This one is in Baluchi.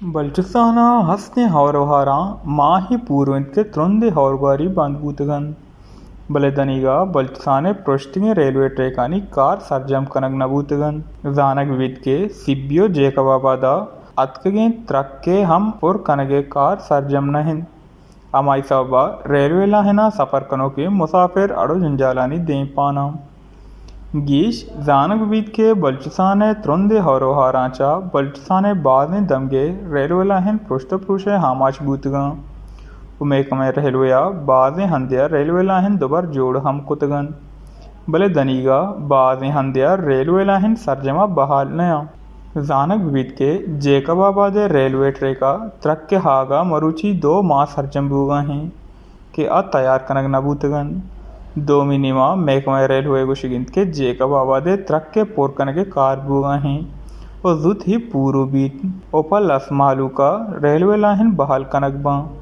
بلوچستان ء ہستیں ہور و ہاراں ماہے پورو انت کہ ترندیں ہورگواری بند بوتگ انت، بلے دنیگا بلوچستان ء پرشتگیں ریلوے ٹریکانی کار سرجم کنگ نہ بوتگ انت۔ زانگ بیت کہ سبی و جیکب آباد ء اتکگیں ترک ء ہم پر کنگ ء کار سرجم نہ انت۔ ہمائی سبب ء ریلوے لائن ء سفر کنوکیں مسافر اڑ و جنجالانی دیمپان انت۔ گیش زانگ بیت کہ بلوچستان ء ترندیں ہور و ہاراں چہ بلوچستان ء بازیں دمگے ریلوے لائن پرشت و پروش ء آماچ بوتگ انت و محکمہ ریلوے ء بازیں ہندے ء ریلوے لائن دوبر جوڑ ہم کتگ انت، بلے دنیگا بازیں ہندے ء ریلوے لائن سرجم ء بحال نہ انت۔ زانگ بیت کہ جیکب آباد ء ریلوے ٹریک ء ترک ء ہاگ ء مروچی دو ماہ سرجم بوگا انت کہ آ تیار کنگ نہ بوتگ انت۔ دومی نیما محکمہ ریلوے گوشگ انت کہ جیکب آباد ء ترک ء پر کنگ ء کار بوگا انت و زوت ہی پورو بیت و پہ لس مہلوک ء ریلوے لائن بحال کنگ بنت۔